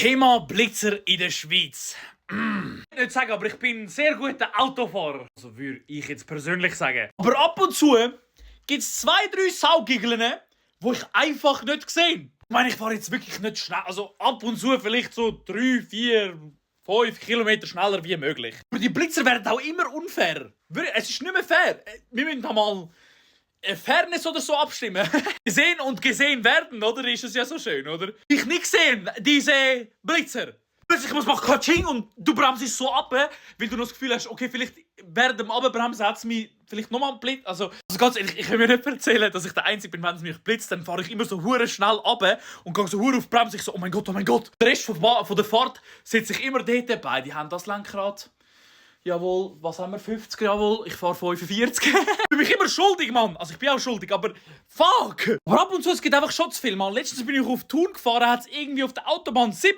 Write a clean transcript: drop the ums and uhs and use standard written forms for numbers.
Thema Blitzer in der Schweiz. Ich will nicht sagen, aber ich bin ein sehr guter Autofahrer. Also würde ich jetzt persönlich sagen. Aber ab und zu gibt es 2, 3 Saugigeln, die ich einfach nicht sehe. Ich meine, ich fahre jetzt wirklich nicht schnell. Also ab und zu vielleicht so 3, 4, 5 Kilometer schneller wie möglich. Aber die Blitzer werden auch immer unfair. Es ist nicht mehr fair. Wir müssen da mal Fairness oder so abstimmen. Gesehen und gesehen werden, oder? Ist es ja so schön, oder? Ich nicht gesehen, diese Blitzer. Plötzlich muss man Katsching und du bremst so ab, weil du noch das Gefühl hast, okay, vielleicht während dem Abbremsen hat es mich vielleicht nochmal blitzt. Also ganz ehrlich, ich kann mir nicht erzählen, dass ich der Einzige bin, wenn es mich blitzt, dann fahre ich immer so hure schnell ab und gehe so hure auf die Bremse. Ich so, oh mein Gott, oh mein Gott. Der Rest von der Fahrt sitze ich immer dort, beide haben das Lenkrad. Jawohl, was haben wir? 50? Jawohl, ich fahre 45. Ich bin mich immer schuldig, Mann. Also ich bin auch schuldig, aber fuck! Aber ab und zu, es gibt einfach schon zu viel, Mann. Letztens bin ich auf Thun gefahren, hat es irgendwie auf der Autobahn 7